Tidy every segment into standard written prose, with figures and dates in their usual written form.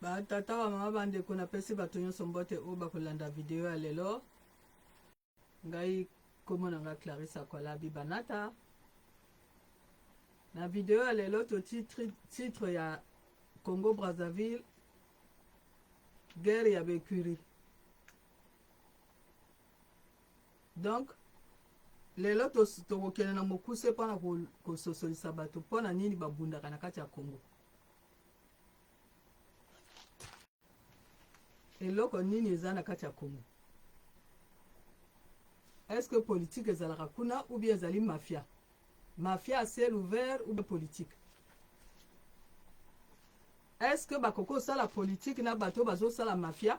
Ba tata ba mama ba ndeko napesi bato nyonso mbote oyo bakolanda video ya lelo. Ngai kombo na ngai Clarisse Akwala Bibanata. Na video ya lelo toti titre ya Congo Brazzaville guerre ya b'ecurie. Donc lelo tokokende na mokuse mpona kososolisa bato mpo na nini babundaka na kati ya Congo. Eloko nini eza na kati ya Congo? Est-ce que politique ezalaka kuna ou bien ezali mafia? Mafia à ciel ouvert ou bien politique? Est-ce que bakoki kosala politique na bato bazosala mafia?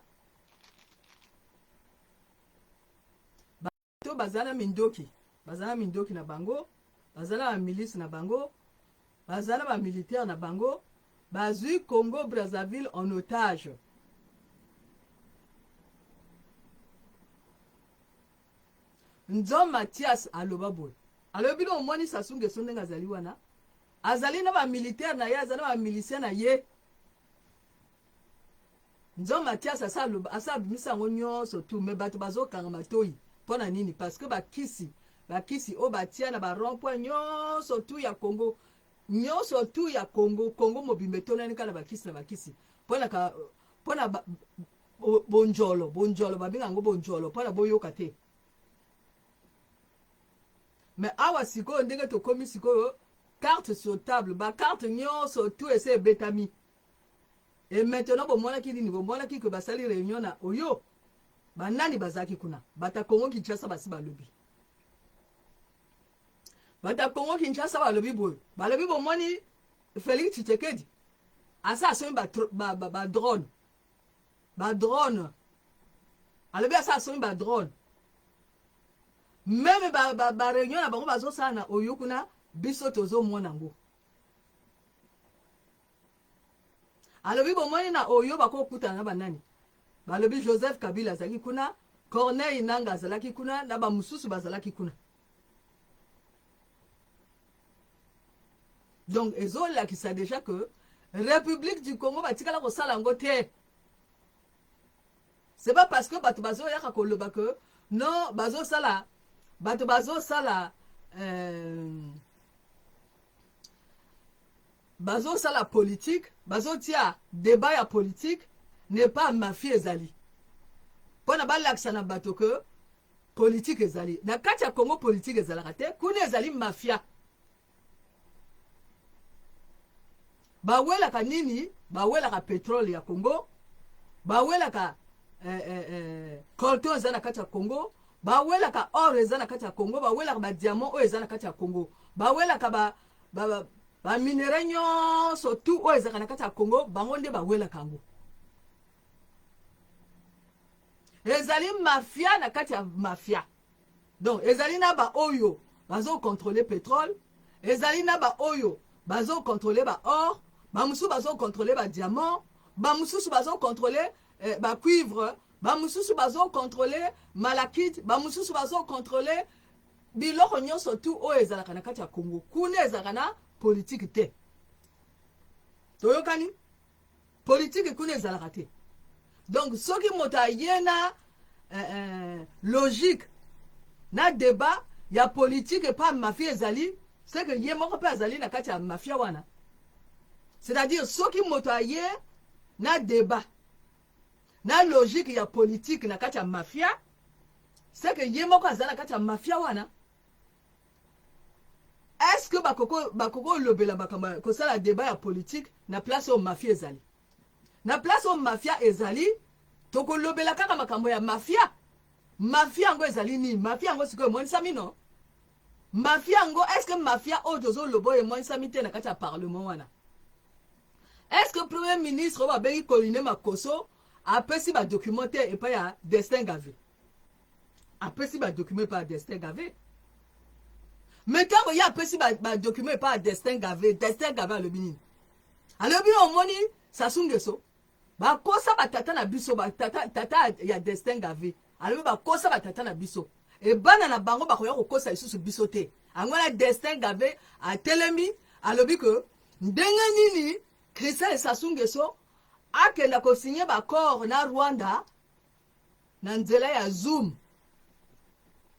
Bato baza na mindoki, baza na mindoki na bango, baza na bamilice na bango, baza na bamilitaire na bango, bazwi Congo Brazzaville en otage. Nzo Mathias aloba boye, alobi bino omoni Sassou Nguesso ndenge azali wana, azali na bamilitaire na ye, azali na bamilicien na ye. Nzo Mathias asa aloba asa abimisa yango nyonso tout mais bato bazokanga matoyi mpo na nini? Parce que bakisi bakisi oyo batia na ba rond point nyonso tout ya Congo nyonso tout ya Congo Congo mobimba etonani kaka na bakisi na bakisi mpo na ka mpo na ba, bonjolo bonjolo babenga yango bonjolo mpo na boyoka te. Mais awa sikoyo ndenge tokomi sikoyo carte sur table ba carte nyonso tout ese ebetami. Et maintenant bomonaki nini? Bomonaki que basali réunion na Oyo? Banani bazalaki kuna? Bata Congo Kinshasa basi balobi. Bata Congo Kinshasa balobi boye. Balobi bomoni Félix Tshisekedi asa asombi ba, ba, ba, ba drone. Ba drone. Alobi asa asombi ba drone. Meme ba, ba, ba réunion na bango bazosala na Oyo kuna biso tozomona yango. Alobi bomoni na oyo bakokutana na banani? Balobi Joseph Kabila azalaki kuna, Corneille Nanga azalaki kuna na bamosusu bazalaki kuna. Donc ezolakisa déjà que République du Congo batikala kosala yango te. C'est pas parce que bato bazoyaka koloba que non bazosala bato bazosala euh, Bazosala politique, bazotia debat ya politique n'est pas mafia ezali. Pona balakisa na bato que politique ezali. Na kati ya Congo politique ezalaka te, kuna ezali mafia. Bawelaka nini? Bawelaka petrole ya Congo, bawelaka eh, eh, eh, colton eza na kati ya Congo, bawelaka or eza na kati ya Congo, bawelaka ba diamant oyo eza na kati ya Congo, bawelaka ba ba, ba, ba minerais nyonso tout oyo ezalaka na kati ya Congo, bango nde bawelaka yango. Ezali mafia na kati ya mafia. Donc ezali na ba oyo bazo contrôler pétrole, ezali na ba oyo bazo contrôler ba or, ba mosusu bazo contrôler ba diamant, ba mosusu bazo contrôler eh, ba cuivre, ba mosusu bazo contrôler malachite, ba mosusu bazo contrôler Biloko nyonso tout oyo ezalaka na kati ya Congo kuna ezalaka na politique te. Toyokani? Politique kuna ezalaka te. Donc soki moto aye na euh, euh, logique na débat ya politique epa mafia ezali, c'est que ye moko mpe azali na kati ya mafia wana. C'est-à-dire soki moto aye na débat na logique ya politique na kati ya mafia, c'est que ye moko aza na kati ya mafia wana. Est-ce que bakoko bakoko lobela makambo kosala débat ya politique na place oyo mafia ezali? Na place oyo mafia ezali, tokolobela kaka makambo ya mafia. Mafia yango ezali nini? Mafia yango sikoyo emonisami no? Mafia yango, est-ce que mafia oyo tozoloba oyo emonisami te na kati ya parlement wana? Est-ce que premier ministre oyo babengi Colline Makoso apesi ba document te epai ya Destin Gave? Apesi ba document epai ya Destin Gave. Mais ntango ye apesi ba, ba document epai ya Destin Gave, Destin Gave alobi nini? Alobi omoni Sassou Nguesso bakosa batata na biso, batata, tata ya Destin Gave alobi bakosa batata na biso e bana na bango bakoya kokosa lisusu biso te. Yango wana Destin Gave atelemi alobi ke ndenge nini Christian Sassou Nguesso Akenda kosinye baaccord na Rwanda na nzela ya Zoom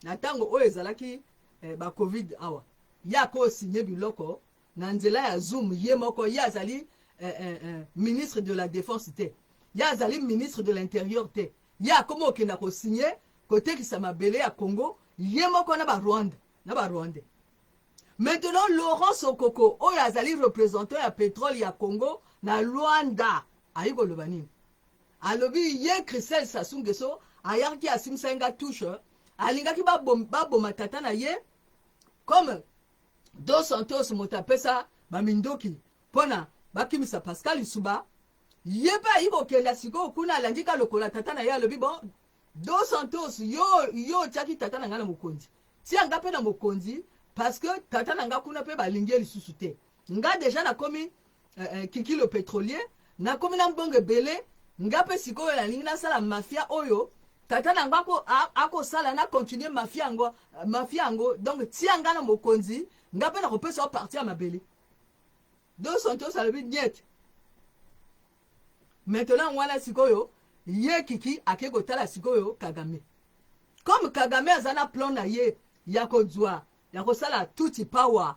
na ntango oyo ezalaki eh, ba Covid awa. Ye akosinye biloko na nzela ya Zoom ye moko. Ye azali eh, eh, eh, ministre de la défense te, ye azali ministre de l'intérieur te. Ye akoma okenda kosinye kotekisa mabele ya Congo ye moko na ba Rwanda, na ba Rwandais. Maintenant Laurent Sokoko oyo azali représentant ya pétrole ya Congo na Luanda ayi koloba nini? Alobi ye Christelle Sassou Nguesso ayaki asimisaki nga touche, alingaki baboma tata na ye comme Dos Santos moto apesa bamindoki mpona bakimisa Pascal Lisuba. Ye mpe ayi kokenda sikoyo kuna, alandi ka lokola tata na ye. Alobi bon, Dos Santos, yo yo otiaki tata na ngai na mokonzi, tia nga mpe na mokonzi, parce que tata na nga kuna mpe balingi ye lisusu te. Nga deja nakomi Kiki le pétrolier, nakomi na mbongo ebele. Nga mpe sikoyo nalingi nasala mafia oyo tata na nga akosala, na continue mafia yango, mafia yango. Donc tia nga na mokonzi, nga mpe nakopesa yo parti ya mabele. Dos Santos alobi niet. Maintenant wana sikoyo ye Kiki ake kotala sikoyo Kagame. Comme Kagame aza na plan na ye ya kozwa, ya kosala Tutsi power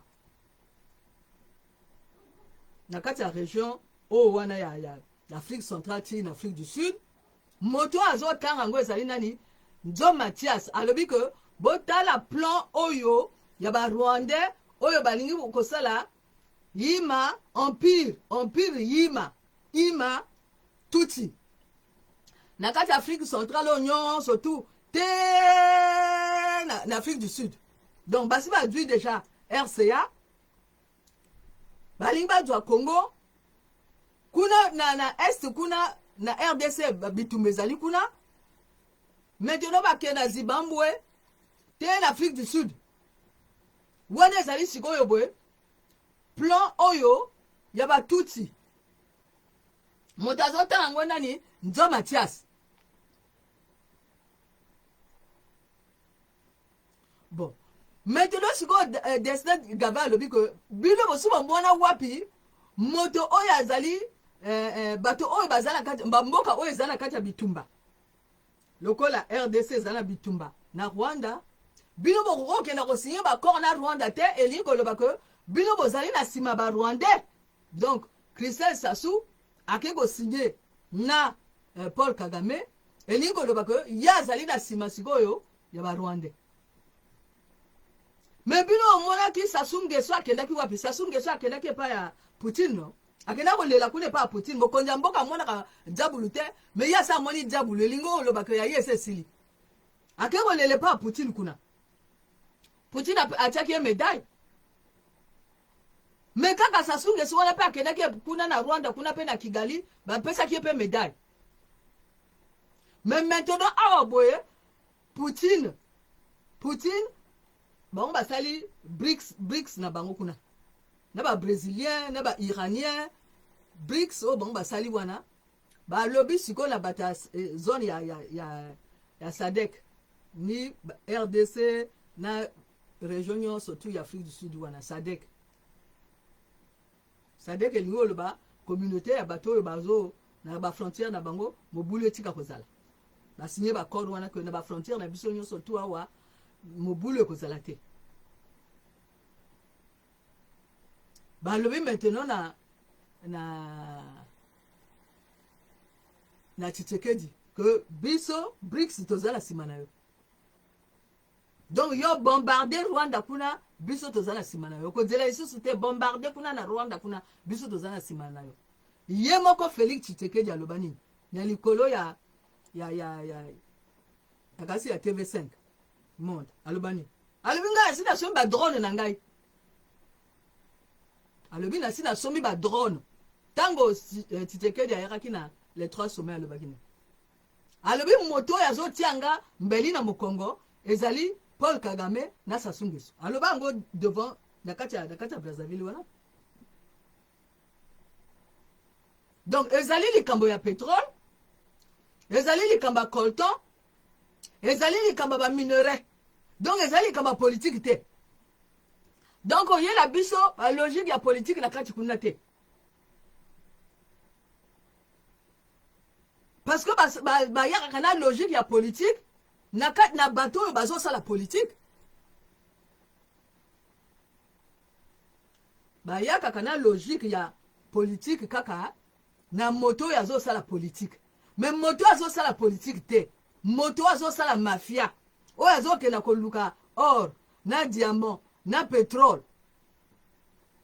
na kati ya region oyo wana ya Afrique centrale ti na Afrique du Sud, moto oyo azotanga yango ezali nani? Nzo Mathias. Alobi ke botala plan oyo ya ba Rwandais oyo balingi kosala Hima empire, empire Hima, Hima Tutsi na kati ya Afrique centrale oyo nyonso tu te na Afrique du Sud. Donc basi bazwi déjà RCA, balingi bazwa Congo kuna na est kuna na RDC, bitumba ezali kuna. Maintenant bakende na Zimbabwe te, na Afrique du Sud. Wana ezali sikoyo boye plan oyo ya batutsi. Moto azotanga yango nani? Nzo Mathias. Bon, maintenant sikoyo Destin Gava alobi ke bino bosi bomona wapi moto oyo azali bato oyo baza na kati bamboka oyo eza na kati ya bitumba lokola RDC eza na bitumba na Rwanda, bino bokoki kokenda kosinye baaccord na Rwanda te. Elingi koloba ke bino bozali na nsima ba Rwandais. Donc Christelle Sassou ake kosinye na Paul Kagame, elingi koloba ke ye azali na nsima sikoyo ya ba Rwandais. Me bino omonaki Sassou Nguesso akendaki wapi? Sassou Nguesso akendaki epai ya Poutine, no? Akenda kolela kuna epai ya Poutine. Mokonzi ya mboka amonaka diabulu te, me ye asa amoni diabulu, elingi olobaka ya ye ese esili. Ake kolela epai ya Poutine kuna, Poutine atiaki ye médaille. Me kaka Sassou Nguesso wana mpe akendaki kuna na Rwanda, kuna mpe na Kigali, bapesaki ye mpe médaille. Mais maintenant awa boye Poutine bango basali BRICS, BRICS na bango kuna na ba Brésilien na ba Iranien, BRICS oyo bango basali wana. Balobi sikoyo na bato ya zone ya SADC ni RDC na région nyonso tu ya Afrique du Sud wana SADC. SADC elingi oloba communauté ya bato oyo bazo na bafrontière na bango mobulu etika kozala. Basinye baaccord wana ke na bafrontière na biso nyonso tu awa mobulu ekozala te. Balobi maintenant na Tshisekedi que biso BRICS toza na nsima na yo. Donc yo bombarde Rwanda kuna, biso toza na nsima na yo. Kozela lisusu te, bombarde kuna na Rwanda kuna, biso toza na nsima na yo. Ye moko Félix Tshisekedi aloba nini na likolo ya kasi ya TV5 Monde? Aloba nini? Alobi ngai asi nasombi badrone na ngai. Alobi nasi nasombi badrone. Ntango Tshisekedi ayakaki na les trois sommets, alobaki nini? Alobi moto oyo azotia nga mbeli na mokongo ezali Paul Kagame na Sassou Nguesso. Aloba yango devant na kati ya Brazzaville wana. Donc ezali likambo ya pétrole, ezali likambo ya coltan, ezali likambo ya baminerai. Donc ezali likambo ya politike te. Donc oyela biso balogique ya politike na kati kuna te. Parce que bayakaka na logique ya politique na kati na bato oyo bazosala politique. Bayakaka na logique ya politique kaka na moto oyo azosala politique. Mais moto oyo azosala politique te, moto oyo azosala mafia, oyo azokenda koluka or na diamant na petrole,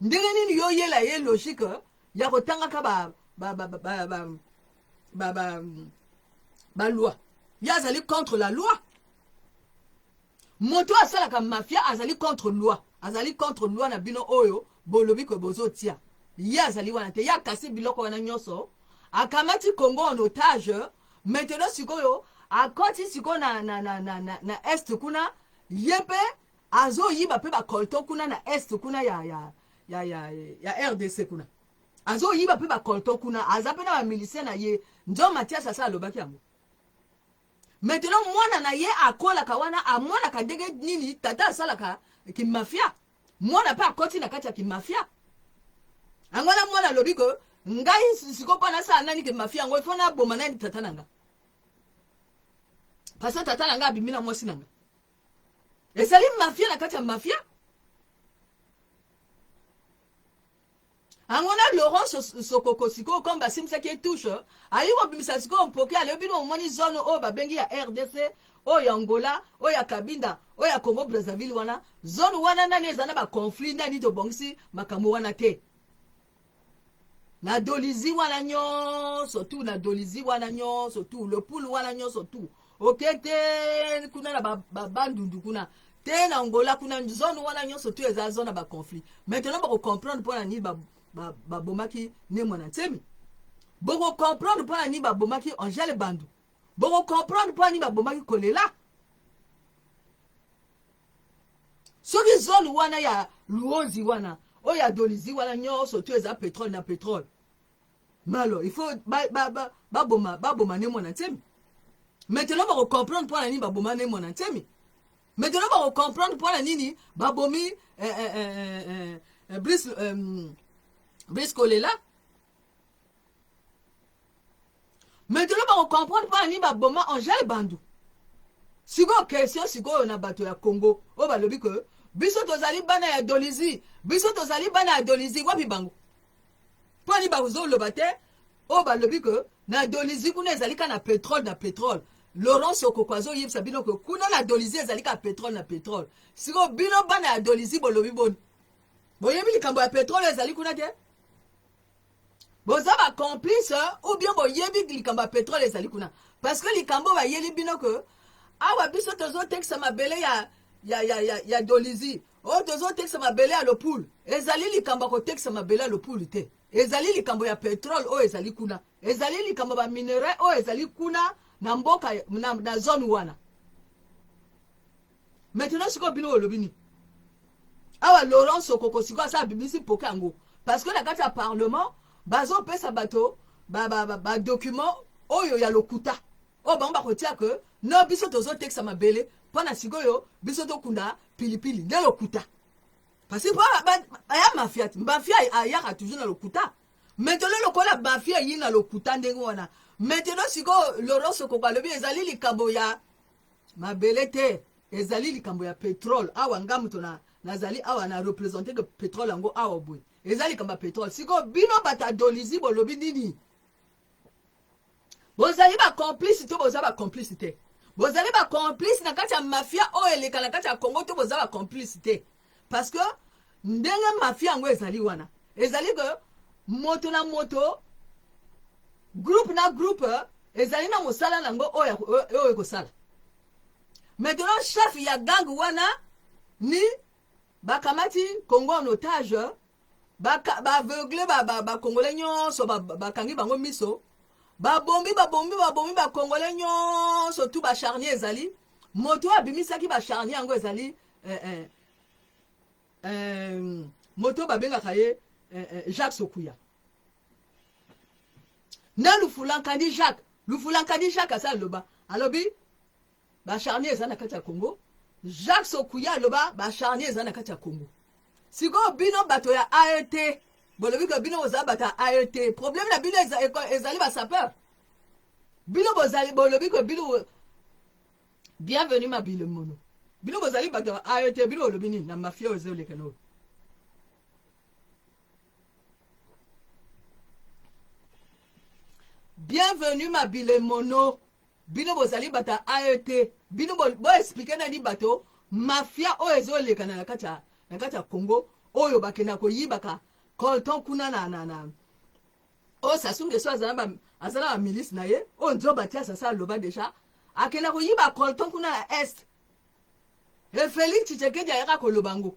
ndenge nini yo yela ye logique ya kotangaka ba ba ba ba ba ba ba ba, ba loi? Ye azali contre la loi. Moto oyo asalaka mafia azali contre loi, azali contre loi na bino oyo bolobi ke bozotia. Ye azali wana te, ye akasi biloko wana nyonso, akamati Congo en otage. Maintenant sikoyo akoti sikoyo na, na, na, na, na, na est kuna, ye mpe azoyiba mpe bacolton kuna na est kuna ya, ya, ya, ya, ya RDC kuna, azoyiba mpe bacolton kuna, aza mpe na bamilicien na ye. Nzo Mathias asa alobaki yango. Maintenant mwana na ye akolaka wana, amonaka ndenge nini tata asalaka kimafia, mwana mpe akoti na kati ya kimafia yango wana. Mwana alobi ke ngai sikoyo mpo nasala nani kimafia yango, ifo naboma nani? Tata na nga, parce que tata na nga abimi na mwasi na nga. Ezali mafia na kati ya mafia yango. Na Laurent Sokoko sikoyo, comme basimbisaki ye touche, ayi kobimisa sikoyo mpoke. Alobi bino omoni zone oyo babengi ya RDC, oyo ya Angola, oyo ya Kabinda, oyo ya Congo Brazzaville wana, zone wana nani eza na baconflit, nani tobongisi makambo wana te. Na Dolizi wana nyonso tu, na Dolizi wana nyonso tu, Lopulu wana nyonso tu, oke te kuna na Bandundu kuna te, na Angola kuna, zone wana nyonso tu eza zone ya baconflit. Maintenant bakocomprendre mpo na nini babomaki Ne Mwana Nsemi, bokocomprendre mpo na nini babomaki Angele Bandu, bokocomprendre mpo na nini babomaki Kolela. Soki zone wana ya Luozi wana, oyo ya Dolizi wana nyonso tu eza pétrole na pétrole, malo il faut baboma ba, ba, baboma Ne Mwana Nsemi. Maintenant bakocomprendre mpo na nini baboma Ne Mwana Nsemi. Maintenant bakocomprendre mpo na nini babomi Brice Kolela. Maintenant bakocomprendre mpo na nini baboma Angele Bandu. Sikoyo question sikoyo na bato ya Congo oyo balobi ke biso tozali bana ya Dolizi, biso tozali bana ya Dolizi, wapi bango? Mpo nini bazoloba te? Oyo balobi ke na Dolizi kuna ezali kaka na pétrole na pétrole, Laurent Sokoko azoyebisa bino ke kuna na Dolizi ezali kaka pétrole na pétrole. Sikoyo bino bana ya Dolizi bolobi boni? Boyebi likambo ya pétrole ezali kuna te? Boza bacomplice ou bien boyebi likambo ya pétrole ezali kuna? Parce que likambo bayeli bino ke awa biso tozotekisa mabele ya Dolizi, oyo tozotekisa mabele ya Lopulu, ezali likambo ya kotekisa mabele ya Lopulu te, ezali likambo ya pétrole oyo ezali kuna, ezali likambo ya baminerai oyo ezali kuna na mboka na zone wana. Maintenant sikoyo bino olobi nini awa? Laurent Sokoko sikoyo asala bimisi mpoke yango, parce que na kati ya parlement bazopesa bato badocument ba, ba oyo ya lokuta, oyo bango bakotia ke no biso tozotekisa mabele mpo na sikoyo biso tokunda pilipili nde lokuta, parce que baya mafia te, mafia ayaka toujours na lokuta. Maintenant lokola mafia eyi na lokuta ndenge wana, maintenant sikoyo Laurent Sokoko alobi ezali likambo ya mabele te, ezali likambo ya pétrole. Awa nga moto na nazali awa na représente ke pétrole yango awa boye eza likambo ya pétrole. Sikoyo bino bato ya Dolizi bolobi nini? Bozali bacomplice to boza bacomplice te? Bozali bacomplice na kati ya mafia oyo eleka na kati ya Congo to boza bacomplice te? Parce que ndenge mafia yango ezali wana, ezali ke moto na moto, groupe na groupe ezali na mosala nango oyo oyo ekosala. Maintenant chef ya gang wana ni bakamati Congo en otage, baaveugle bacongolais nyonso, bakangi bango miso, babombi babombi babombi bacongolais nyonso tu. Bacharnier ezali moto oyo abimisaki bacharnier yango, ezali moto oyo babengaka ye Jacques Sokuya na Lufulankandi Jacques. Lufulankandi Jacques asa aloba, alobi bacharnier eza na kati ya Congo. Jacques Sokuya aloba bacharnier eza na kati ya Congo. Sikoyo bino bato ya AET bolobi ke bino bozala bato ya AET, problème na bino ezali basapeur. Bino bozali bolobi ko bino bienvenue mabile mono. Bino bozali bato ya ayo te bino bolobi nini na mafia oyo ezoleka na oyo. Bienvenue mabile mono. Bino bozali bato ya AET. Bino bo, bo expliquer nani bato mafia oyo ezoleka na kati ya na kati ya Congo oyo bakenda koyibaka colton kuna na na na oyo Sassou Nguesso azala ba azala ba milice na ye oyo Nzoba Tias asa aloba deja akenda koyiba colton kuna na est e Felix Tshisekedi ayaka koloba ngo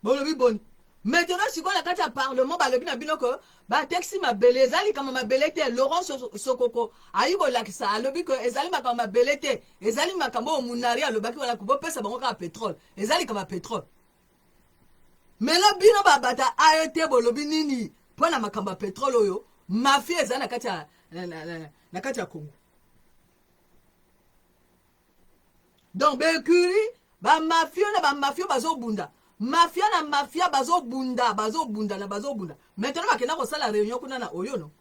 bolobi boni maintenant sikoyo na kati ya parlement balobi na bino ke batekisi mabele eza likambo mabele te laurent sokoko ayi kolakisa alobi ke ezali makambo mabele te ezali makambo oyo munari alobaki wana bopesa bango kaka petrole eza likambo ya petrole melo bino babata ayo te bolobi nini mpo na makambo ya petrole oyo mafia ezali na kati ya na, na, na, na kati ya congo donc baecurie bamafio na bamafio bazobunda mafia na mafia bazobunda bazobunda na bazobunda maintenant bakenda kosala réunion kuna na oyono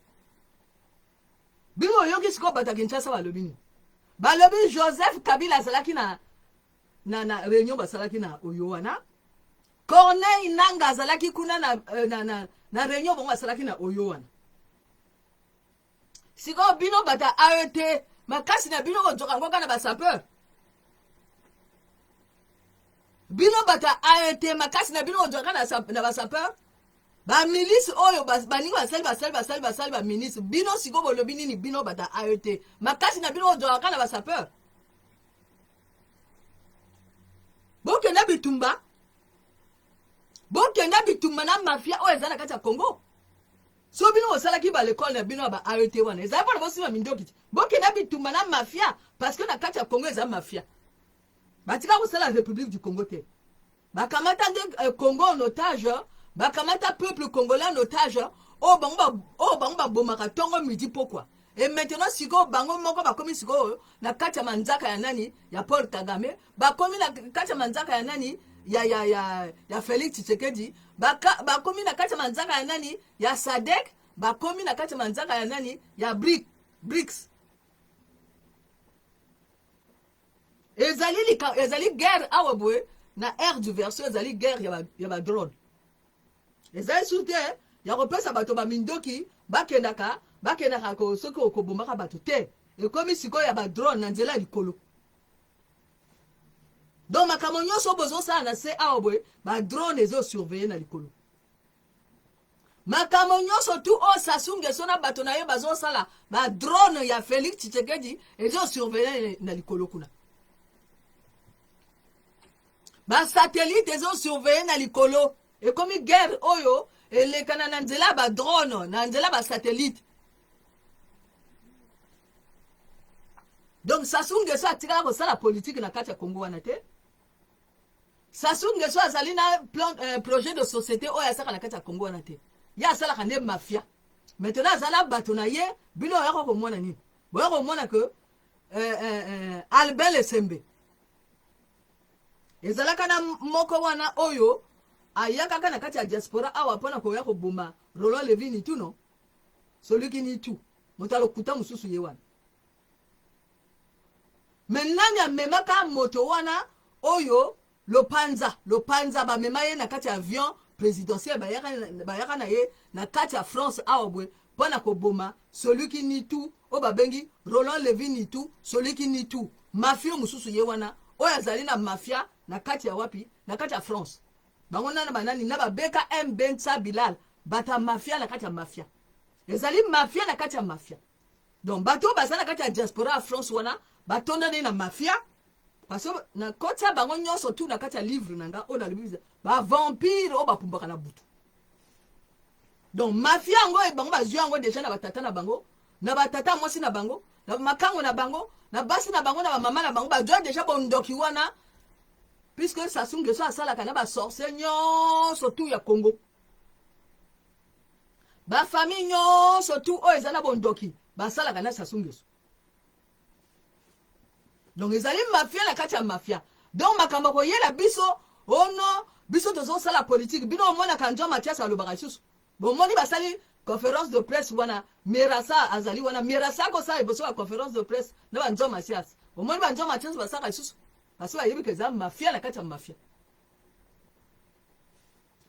bino oyoki sikoyo bato ya kinshasa balobi nini balobi joseph kabila azalaki na, na, na réunion basalaki na oyo wana corneille nanga azalaki kuna na, eh, na, na, na réunion bango basalaki na oyo wana sikoyo bino bato ya aet makasi na bino kozoka yango kaka na basapeur bino bato ya aet makasi na bino kozoka na basapeur bamilisi oyo baningi basali basali basali basali bamilisi bino sikoyo bolobi nini bino bato ya aet makasi na bino kozoka kaka na basapeur bokenda bitumba bokenda bitumba na mafia oyo eza na kati ya congo So bino bosalaki ba l'école na bino ya ba AET wana ezali mpona bosimba mindoki te. Bokenda bitumba na mafia parce que na kati ya Congo eza mafia. Batika kosala République du Congo te. Bakamata nde euh, Congo en otage, bakamata peuple congolais en otage oyo bango ba oyo bango babomaka tongo midi pokwa. Et maintenant sikoyo bango moko bakomi sikoyo na kati ya manzaka ya nani ya Paul Kagame, bakomi na kati ya manzaka ya nani ya ya ya ya Felix Tshisekedi, baka, bakomi na kati ya manzaka ya nani ya Sadek, bakomi na kati ya manzaka ya nani ya BRIC, BRICS. Ezali lika, ezali guerre awa boye na aire du verso ezali guerre ya ba, ya ba drone. Ezali su te ya kopesa bato ba mindoki bakendaka bakendaka ko soki okobomaka bato te. Ekomi sikoyo ya ba drone na nzela ya likolo. Donc makambo nyonso oyo bozosala na se awa boye ba drone ezo surveiller na likolo. Makambo nyonso tu oyo Sassou Nguesso na bato na ye bazosala ba drone ya Felix Tshisekedi ezo surveiller na likolo kuna. Ba satellite ezo surveiller na likolo. Ekomi guerre oyo elekana na nzela ya ba drone, na nzela ba satellite. Donc Sassou Nguesso atikala kosala politique na kati ya Congo wana te. Sassou Nguesso azali na plan, euh, projet de société oyo asalaka na kati ya Congo wana te. Ye asalaka nde mafia. Maintenant azala bato na ye, bino oyaka komona nini? Boya komona que euh, euh, euh, Albert Lesembe ezalaka na moko wana oyo ayakaka na kati ya diaspora awa mpona koya koboma Roland Levy Nitu no celui qui nie tout moto ya lokuta mosusu ye wana me nani amemaka moto wana oyo lopanza lopanza bamema ye na kati ya avion présidentiel bayaka, bayaka na ye na kati ya france awa boye mpo na koboma celui qui nie tout oyo babengi roland levy nitu celui qui nie tout mafio mosusu ye wana oyo azali na mafia na kati ya wapi na kati ya france bango nana banani na babeka mb nsa bilal bato ya mafia na kati ya mafia ezali mafia na kati ya mafia donc bato oyo baza na kati ya diaspora ya france wana batondani na mafia parce que nakotia bango nyonso tu na kati ya livre na nga oyo nalobi bavampire oyo bapumbaka na butu donc mafia yango bango bazwi yango deja na batata na bango na batata mwasi na bango na makango na bango na basi na bango na bamama na bango bazwa deja bondoki wana puisque Sassou Nguesso asalaka na basorcier nyonso tu ya Congo bafamille nyonso tu oyo eza na bondoki basalaka na Sassou Nguesso donc ezali mafia na kati ya mafia donc makambo akoyela biso ono oh biso tozosala politike bino omonaka njo Mathias alobaka lisusu. Bomoni basali conférence de presse wana, Mirasa azali wana. Mirasa akosala liboso ya conférence de presse na banzo Masias. Bomoni banzo Masias basalaka lisusu parce bayebi ke eza mafia na kati ya mafia.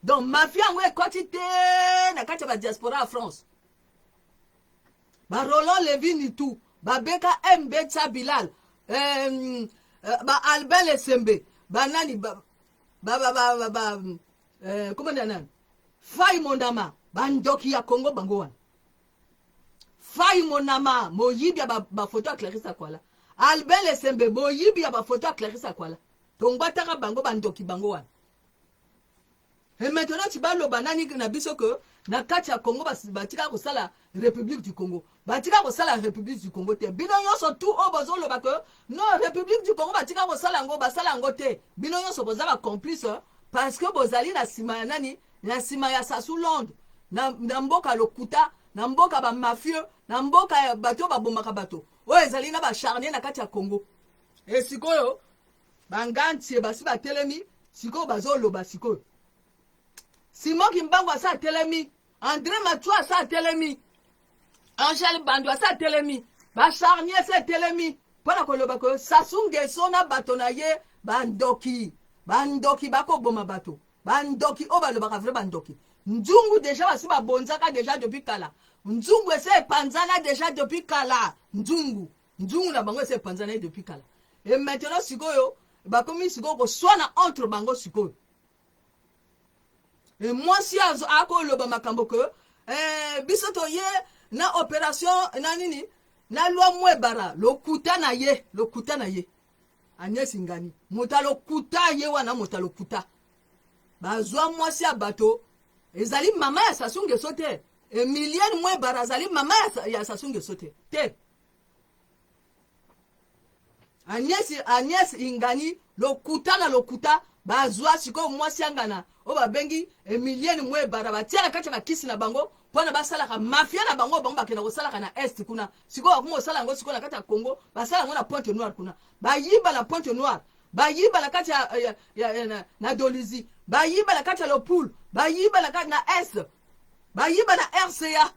Donc mafia yango ekoti te na kati ya badiaspora ya France. Ba Roland Levy Nitu, ba Beka MB Tsa Bilal, ba Albin Lesembe, ba nani ba ba ba ba, ba, ba comment dire nani? Fai Mondama, bandoki ya Congo bango wana. Fai Monama, moyibi ya ba, ba photo ya Clarisse Akwala. Albin Lesembe, moyibi ya ba photo ya Clarisse Akwala. Tongwataka bango bandoki bango wana. Et maintenant tu baloba nani na biso que na kati ya Congo batika kosala République du Congo. Batika kosala République du Congo te. Bino nyonso tout oyo bozoloba que non République du Congo batika kosala yango, basala yango te. Bino nyonso boza ba complice parce que bozali na sima ya nani? Na sima ya Sassou Londres, na mboka lokuta, na mboka ba mafieux, na mboka ya bato babomaka bato. Oyo ezali na ba charnier na kati ya Congo. Et sikoyo bangantie basi batelemi sikoyo bazoloba sikoyo. Simon Kimbangu asa atelemi, André Matou asa atelemi, Angèle Bandu asa atelemi, ba charnier asa atelemi mpona koloba ko Sassou Nguesso na bato na ye bandoki, bandoki bakoboma bato, bandoki oyo balobaka vrai bandoki. Nzungu deja basi babonzaka deja depuis kala. Nzungu ese epanzana deja depuis kala. Nzungu, nzungu na bango ese epanzana depuis kala. Et maintenant sikoyo bakomi sikoyo koswana entre bango sikoyo. Et mwasi akoloba makambo ke biso toye na opération na nini na loi Mwebara, lokuta na ye, lokuta na ye. Agnès Ngani, moto lokuta ye wana, moto lokuta. Bazwa mwasi ya bato, ezali mama ya Sassou Nguesso te. Emilienne Mwebara azali mama ya Sassou Nguesso te. Te. Agnès Ingani, lokuta na lokuta, bazwa sikoyo mwasi ya ngana oyo babengi Emilienne Mwebara, batia na kati ya bakisi na bango mpona basalaka mafia na bango, bango bakenda kosalaka na est kuna. Sikoyo bakoma kosala yango sikoyo na kati ya Congo, basala yango na Pointe Noire kuna, bayiba na Pointe Noire, bayiba na kati ya na Dolisie, bayiba na kati ya Lopul, bayiba na kati na est, bayiba na RCA.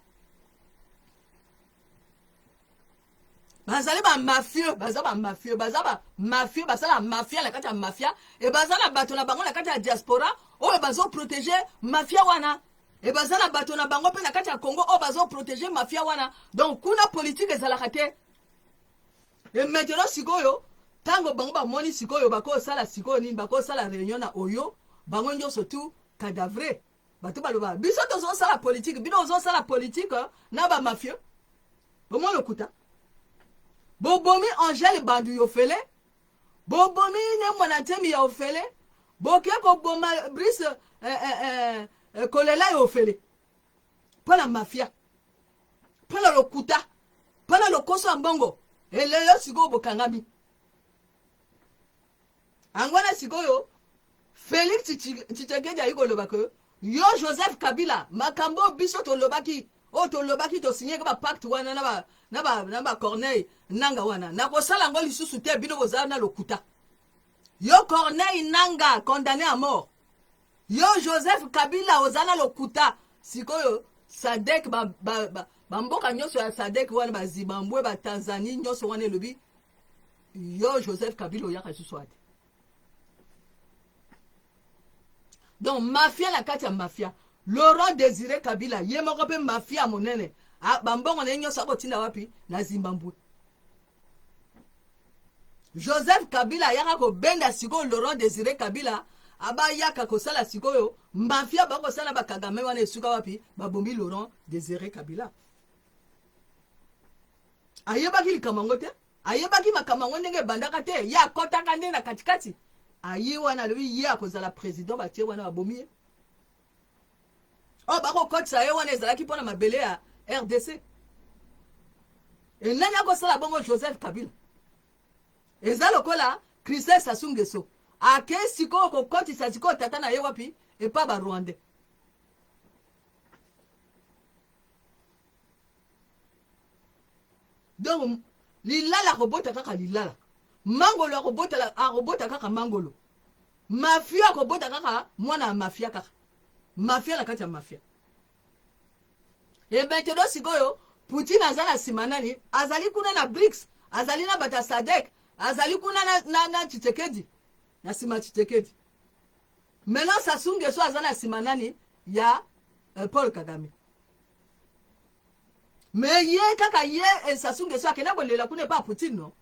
Bazali ba mafieux, baza ba mafieux, baza ba mafieux, basala mafia na kati ya mafia, e baza na bato na bango na kati ya diaspora oyo bazo protéger mafia wana, e baza na bato na bango mpe na kati ya Congo oyo bazo protéger mafia wana. Donc kuna politique ezalaka te. Et maintenant sikoyo tango bango bamoni sikoyo bakosala sikoyo nini, bakosala réunion na oyo bango nyonso tout cadavre. Bato baloba biso tozosala politique, bino ozosala politique na ba mafieux. Bomoni lokuta. Bobomi Angèle Bandu yofele, bobomi ne mwana ntemi ya ofele, boke koboma Brice Kolela ya ofele. Mpona mafia, mpona lokuta, mpona lokoso ya mbongo. Elelo sikoyo bokangami. Angwana sikoyo Félix Tshisekedi ayi koloba ke yo Joseph Kabila makambo biso tolobaki, oyo tolobaki tosigneke ba pacte wana na ba Corneille Nanga wana, nakosala yango lisusu te, bino bozala na lokuta. Yo Corneille Nanga condamné à mort, yo Joseph Kabila ozala na lokuta. Sikoyo SADC ba mboka nyonso ya SADC wana, ba Zimbabwe, ba Tanzanie nyonso wana elobi yo Joseph Kabila oyaka lisusu ate. Donc mafia na kati ya mafia, Laurent Désiré Kabila ye moko pe mafia monene, bambongo na ye nyonso akotinda wapi? Na Zimbabwe. Joseph Kabila ayaka kobenda sikoyo Laurent Désiré Kabila, abayaka kosala sikoyo mafia, bakosala ba Kagame wana esuka wapi? Babombi Laurent Désiré Kabila. Ayebaki likambo yango te, ayebaki makambo yango ndenge ebandaka te, ye akɔtaka nde na katikati. Aye wana alobi ye akozala président, batie wana babomi ye. Oyo bakokotisa ye wana ezalaki mpona mabele ya RDC. E nani akosala bongo? Joseph Kabila. Eza lokola Christelle Sassou Nguesso ake sikoyo kokotisa sikoyo tata na ye wapi? Epa ba Rwandais. Donc lilala akobota kaka lilala, mangolo akobota kaka mangolo, mafia akobota kaka mwana ya mafia, kaka mafia na kati ya mafia. E maintenant sikoyo Poutine aza na nsima nani? Azali kuna na BRICS, azali na bato ya SADC, azali kuna na Tshisekedi, na nsima ya Tshisekedi. Maintenant Sassou Nguesso aza na nsima nani? Ya Paul Kagame. Me ye kaka ye Sassou Nguesso akenda kolela kuna epa Poutine, no?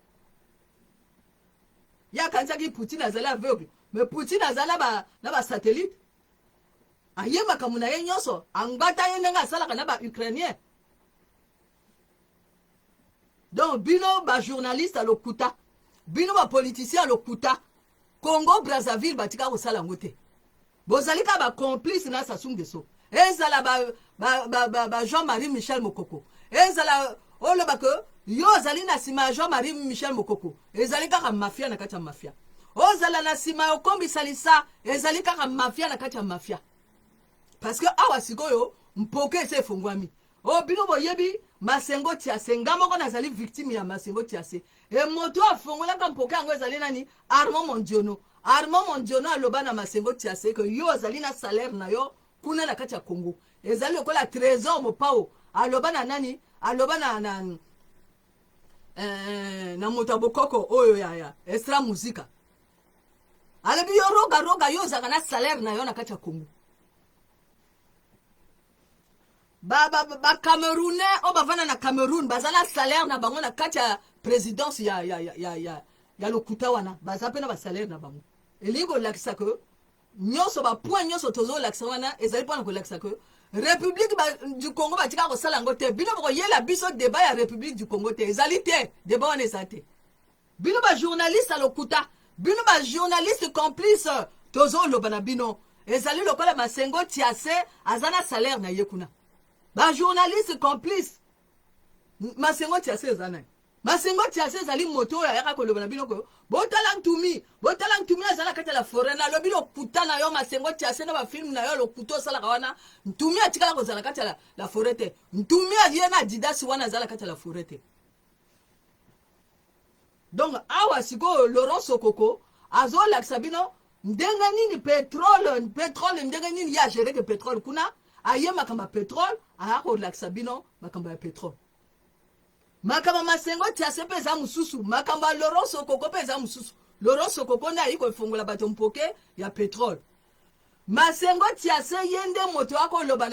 Ye akanisaki Poutine azali aveugle, mais Poutine azali na ba satellite. Aye makambo na ye nyonso, angbata ye ndenge asalaka na ba Ukrainien. Donc bino ba journaliste ya lokuta, bino ba politicien ya lokuta, Congo Brazzaville batika kosala yango te. Bozali kaka ba complice na Sassou Nguesso. Ezala ba Jean-Marie Michel Mokoko. Ezala oloba ke yo ozali na nsima ya Jean-Marie Michel Mokoko. Ezali kaka mafia na kati ya mafia. Ozala na nsima ya okombisa lisa, ezali kaka mafia na kati ya mafia. Parce que awa sikoyo mpoke ese efongwami. O bino boyebi Masengo Tiase, nga moko nazali victime ya Masengo Tiase. E moto afongolaka mpoke yango ezali nani? Armand Mondiono. Armand Mondiono aloba na Masengo Tiase ke yo ozali na salaire na yo kuna na kati ya Congo. Ezali lokola Trésor Mopao aloba na nani? Aloba na moto ya bokoko oyo ya Extra Musica. Alobi yo roga roga yo ozalaka na salaire na yo na kati ya Congo. Ba Camerounais oyo bavanda na Cameroun baza na salaire na bango na kati ya présidence ya lokuta wana, baza mpe na ba salaire na bango. Elingi kolakisa ke nyonso ba point nyonso tozolakisa wana ezali mpona kolakisa ke République du Congo batika kosala yango te. Bino bokoyela biso débat ya République du Congo te, ezali te débat wana eza te. Bino ba journaliste ya lokuta, bino ba journaliste complice, tozoloba na bino ezali lokola Masengo Tiase aza na salaire na ye kuna. Ba journaliste complice, Masengo Tiase eza nani? Masengo Tiase ezali moto oyo ayaka koloba na bino ko botala ntumi, botala ntumi aza na kati ya la forêt. Nalobi lokuta na yo Masengo Tiase na ba film na yo lokuta osalaka wana. Ntumi atikala kozala kati ya la forêt te. Ntumi aye na Adidas wana aza na kati ya la forêt te. Donc awa sikoyo Laurent Sokoko azolakisa bino ndenge nini pétrole ndenge nini ye agere ke pétrole kuna, aye makambo ya pétrole, aya kolakisa bino makambo ya pétrole. Makambo ya Masengo Tiase mpe eza mosusu, makambo ya Laurent Sokoko mpe eza mosusu. Laurent Sokoko nde ayi kofongola bato mpoke ya pétrole. Masengo Tiase ye nde moto akoloba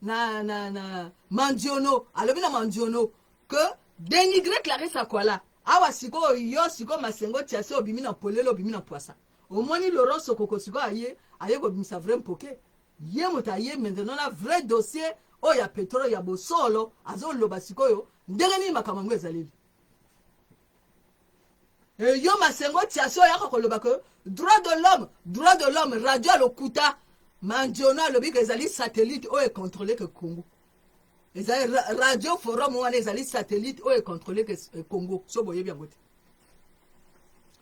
na Mandiono, alobi na Mandiono que dénigrer Clarisse Akwala. Awa sikoyo yo sikoyo Masengo Tiase obimi na polele, obimi na poisa. Omoni Laurent Sokoko sikoyo aye kobimisa vrai mpoke. Ye moto aye maintenant na vrai dossier oyo ya pétrole ya bosolo, azoloba sikoyo ndenge nini makambo yango ezaleli. E yo Masengo Tiase oyaka koloba ke droit de l'homme, droit de l'homme, radio ya lokuta. Mandiono alobi ke ezali satellite oyo econtrôle ke Congo. Ezali radio forum wana ezali satellite oyo econtrôle ke Congo, so boyebi yango te.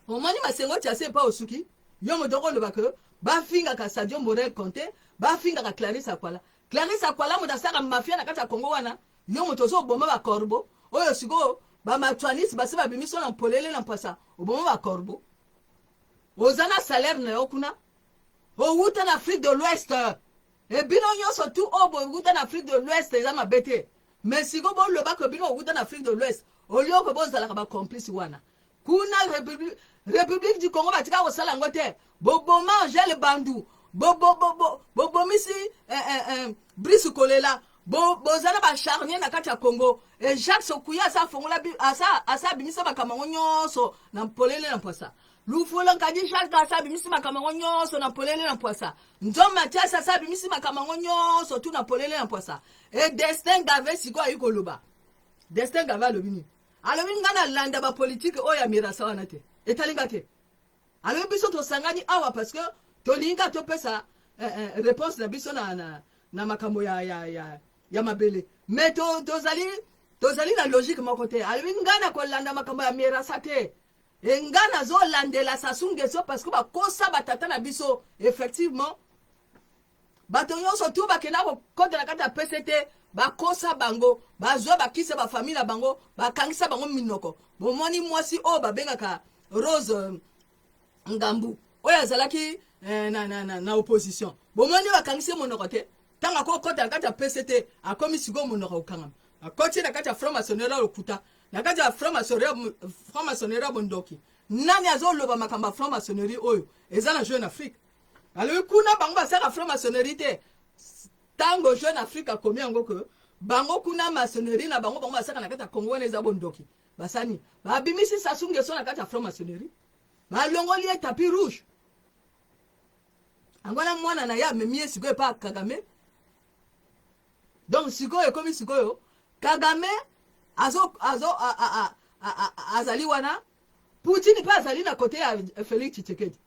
Omoni Masengo Tiase epa osuki, yo moto okoloba ke bafingaka Sadio Morel Conte, bafingaka Clarisse Akwala. Clarisse Akwala moto asalaka mafia na kati ya Congo wana, yo moto ozoboma ba corbeau oyo sikoyo ba matuanisi basi babimiso na mpolele na mpasa, oboma ba corbeau. Oza na salaire na yo kuna, owuta na Afrique de l'Ouest. E bino nyonso tu oyo bowuta na Afrique de l'Ouest eza mabe te. Mais sikoyo boloba ke bino bowuta na Afrique de l'Ouest, olioko bozalaka ba complice wana. Kuna République du Congo batika kosala yango te. Boboma Angèle Bandu, bobomisi Brice Kolela, boza na ba charnier na kati ya Congo. E Jacques Sokuya asa fongola asa abimisa makambo yango nyonso na mpolele na mpwasa. Lufolo Nkadi Jacques asa abimisi makambo yango nyonso na mpolele na mpwasa. Nzombe Mathias asa abimisi makambo yango nyonso tu na mpolele na mpwasa. E Destin Gave sikoyo ayi koloba. Destin Gave alobi nini? Alobi nga nalanda ba politique oyo ya mirasa wana te. Etali nga te. Alobi biso tosangani awa parce que tolingi kaka topesa réponse na biso na makambo ya mabele. Mais tozali na logique moko te. Alobi nga na kolanda makambo ya mirasa te. E nga nazolandela Sassou Nguesso parce que bakosa batata na biso. Effectivement, bato nyonso tu bakenda kokota na kati ya PCT, bakosa bango, bazwa bakisa ba famille na bango, bakangisa bango minoko. Bomoni mwasi oyo babengaka Rose Ngambu oyo azalaki na opposition, bomoni bakangisi monoko te. Ntango akokɔta na kati ya PCT, akomi sikoyo monoko kokangama. Akɔti na kati ya franc-maçonnerie ya lokuta, na kati ya franc-maçonnerie ya bondoki. Nani azoloba makambo ya franc-maçonnerie oyo eza na Jeune Afrique? Alobi kuna bango basalaka franc-maçonnerie te. Ntango Jeune Afrique akomi yango ke bango kuna maçonnerie na bango, bango basalaka na kati ya Congo wana eza bondoki. Basani babimisi Sassou Nguesso na kati ya franc-maçonnerie, balongoli ye tapis rouge. Yango wana mwana na ye amemi ye sikoyo epa Kagame. Donc sikoyo ekomi sikoyo Kagame azo, azo, a, a, a, a, azali wana, Poutine mpe azali na kote ya Félix Tshisekedi.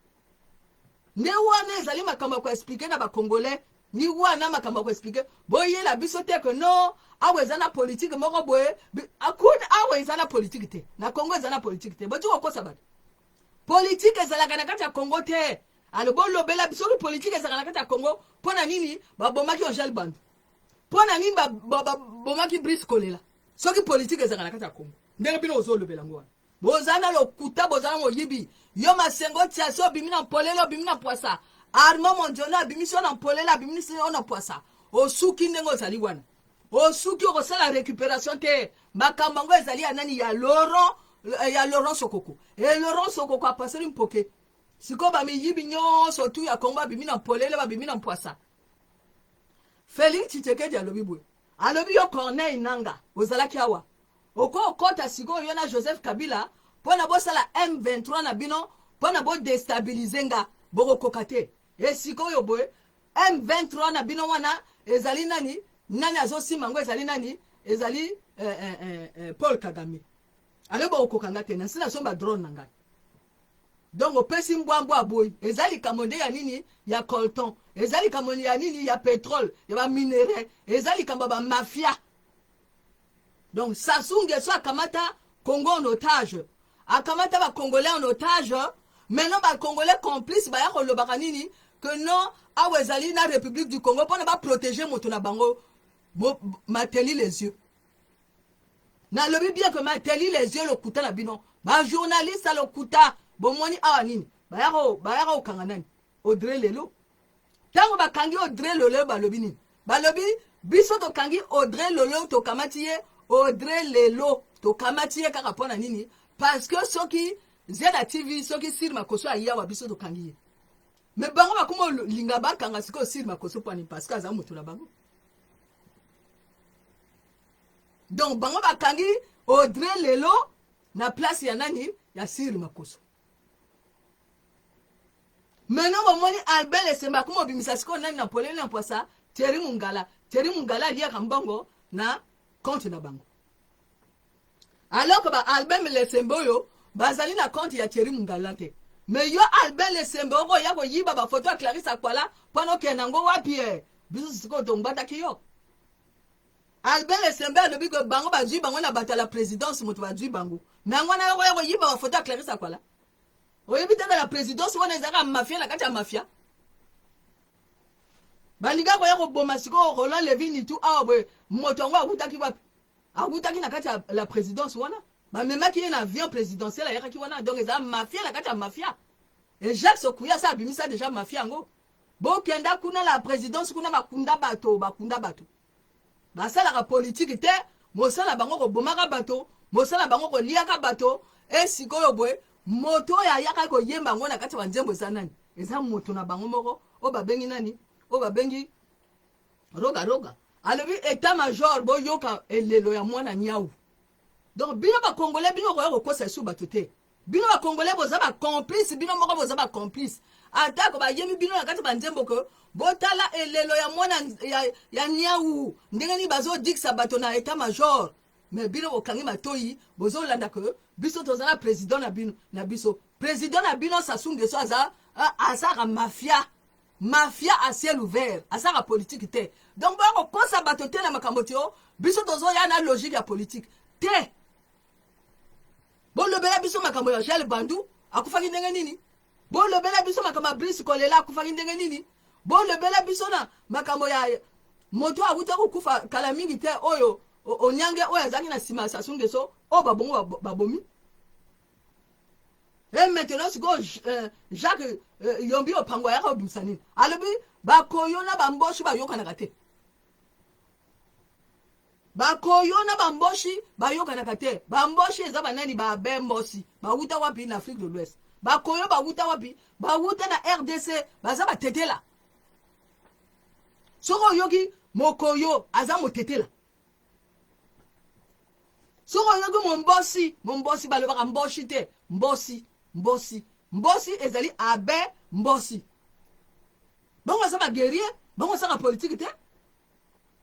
Nde wana ezali makambo ya koexpliquer na Bacongolais, ni wana makambo ya koexpliquer. Boyela biso te ke non, awa eza na politike moko boye. Kuna awa eza na politike te, na Congo eza na politike te. Boti kokosa bato, politike ezalaka na kati ya Congo te. Alo, bolobela biso, soki politike ezalaka na kati ya Congo, mpo na nini babomaki Angel Bandu? Mpo na nini babomaki Brice Kolela? Soki politike ezalaka na kati ya Congo ndenge bino ozolobela yango wana, boza na lokuta, boza na moyibi. Yo Masengo Tiasi, obimi na mpolele, obimi na pwasa. Armand Mondiona abimisi yo na mpolele, abimisi yo na pwasa. Osuki ndenge ozali wana, osuki, okosala récupération te. Makambo yango ezali ya nani? Ya Laurent, ya Laurent Sokoko. E Laurent Sokoko apaseli mpoke. Sikoyo bamiyibi nyonso tu ya Kongo babimi na mpolele, babimi na mpwasa. Félix Tshisekedi alobi boye, alobi: yo Corneille Nanga, ozalaki awa, okokɔta sikoyo yo na Joseph Kabila mpo na bosala M23 na bino mpo na bodéstabiliser nga, bokokoka te. E sikoyo boye, M23 na bino wana ezali nani? Nani azosimba yango? Ezali nani? Ezali Paul Kagame. Alobi bokokoka nga te, na nsi nasomba drone na ngai. Donc opesi mbwambwa aboyi. Eza likambo nde ya nini? Ya coltan. Eza likambo ya nini? Ya pétrole, ya baminerais. Eza likambo ya bamafia. Donc Sassou Nguesso akamata Congo en otage, akamata Bacongolais en otage. Maintenant Bacongolais complice baya kolobaka nini? Que non, awa ezali na République du Congo mpona baprotéger moto na bango. Mateli les yeux, nalobi bien que mateli les yeux. Lokuta na bino, bajournaliste ya lokuta. Bomoni awa nini? Bayaka kokanga nani? Audrey Lelo. Ntango bakangi Audrey Lelo, balobi nini? Balobi biso tokangi Audrey Lelo, tokamati ye Audrey Lelo, tokamati ye kaka mpo na nini? Parce que soki Zela TV, soki Sir Makoso ayi awa, biso tokangi ye. Mais bango bakoma olinga bakanga sikoyo Sir Makoso mpo nini? Parce que aza moto na bango. Donc bango bakangi Audrey Lelo na place ya nani? Ya Sir Makoso. Maintenant bomoni Albert Esemba akoma obimisa sikoyo nani na polele na mpwasa? Thierry Mungala. Thierry Mungala aliaka mbongo na compte na bango, alors que ba Albert Lesembe oyo bazali na compte ya Thierry Mungala te. Mais yo Albert Lesembe, okoya koyiba bafoto ya Clarisse Akwala mpona okende yango wapi? E biso sikoyo tongbataki yo. Albert Lesembe alobi ke bango bazwi bango na bato ya la présidence, moto bazwi bango. Mais yango wana okoya koyiba bafoto ya Clarisse Akwala, oyebi te la présidence wana ezalaka mafia na kati ya mafia. Balinga koya koboma sikoyo Roland Levi Nitu awa boye. Moto yango awutaki wapi? Awutaki na kati ya la présidence wana, bamemaki ye na avion présidentiel, ayakaki wana. Donc ezala mafia na kati ya mafia. E Jacques Sokuya asa abimisa déjà mafia yango. Bokenda kuna la présidence kuna, bakunda bato, bakunda bato. Basalaka politike te, mosala bango kobomaka bato, mosala bango koliaka bato. E sikoyo boye, moto oyo ayaka koyemba yango na kati ya banzembo eza nani? Eza moto na bango moko oyo babengi nani? Oyo babengi Roga Roga. Alobi état major, boyoka elelo ya mwana nyau. Donc bino Bacongolais, bino koya kokosa esu bato te. Bino Bacongolais boza bacomplice, bino moko boza bacomplice. Atako bayembi bino na kati ya banzembo ke botala elelo ya mwana ya nyau, ndenge nini bazodikisa bato na état major, mais bino bokangi matoi, bozolanda ke biso toza na président na bino, na biso président na bino Sassou Nguesso aza azaka mafia, mafia à ciel ouvert, azaka politique te. Donc boya kokosa bato te na makambo ti o biso tozoya na logique ya politique te. Bolobela biso makambo ya Gel Bandu, akufaki ndenge nini? Bolobela biso makambo ya Brice Kolela, akufaki ndenge nini? Bolobela biso na makambo ya moto awuta kokufa kala mingi te, oyo Onyange, oyo azalaki na nsima ya Sassou Nguesso, oyo babongo babomi. E maintenant sikoyo Jacques Yombi Opango ayaka obimisa nini? Alobi bakoyo na bamboshi bayokanaka te. Bakoyo na bamboshi bayokanaka te. Bamboshi eza banani? Ba Mbosi bawuta wapi? Na Afrique de l'Ouest. Bakoyo bawuta wapi? Bawuta na RDC, baza batetela. Soki oyoki mokoyo, aza motetela. Soki oyoki mombosi, mombosi balobaka mboshi te, mbosi, mbosi, mbosi ezali abe mbosi. Bango aza baguerrier, bango asaka politike te.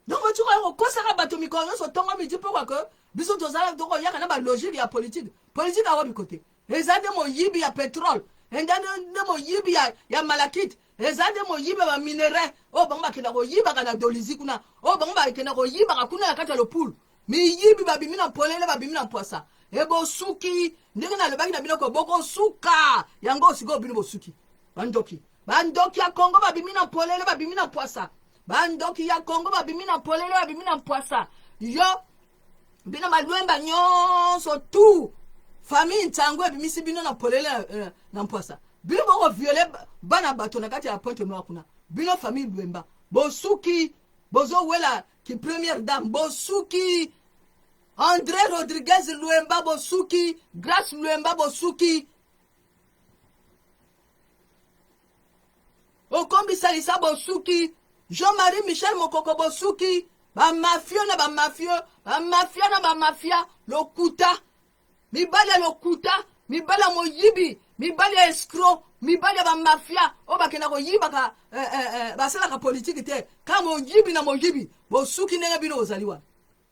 Donc otika kokosaka bato mikolo nyonso, ntongo, midi, mpo ke biso tozala tokoyaka na balogique ya politike. Politike awapi kote? Eza nde moyibi ya pétrole, eza nde moyibi ya malachite, eza nde moyibi ya baminerai oyo bango bakenda koyibaka na Dolisie kuna, oyo bango bakenda koyibaka kuna na kati ya lopulu. Miyibi babimi na polele, babimi na mpwasa. Ebosuki ndenge nalobaki na bino ko bokosuka yango. Sikoyo bino bosuki. Bandoki, bandoki ya Kongo babimi na polele, babimi na mpwasa. Bandoki ya Kongo babimi na polele, babimi na mpwasa. Yo bino balwemba nyonso, tu famille Ntango ebimisi bino na polele, na mpwasa. Bino bokovioler bana bato na kati ya Pointe Noire kuna. Bino famille Lwemba bosuki, bozowela ki première dame, bosuki. André Rodriguez Lwemba bosuki, Grace Lwemba bosuki, okombisalisa bosuki, Jean-Marie Michel Mokoko bosuki. Bamafio na bamafio, bamafia na bamafia, lokuta, mibali ya lokuta, mibali ya moyibi, mibali ya escroc, mibali ya bamafia oyo bakenda koyibaka, basalaka politike te, ka moyibi na moyibi. Bosuki ndenge bino bozali wana,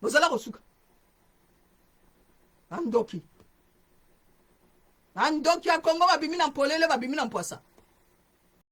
bozala kosuka. Bandoki, bandoki ya Kongo babimi na mpolele, babimi na mpwasa.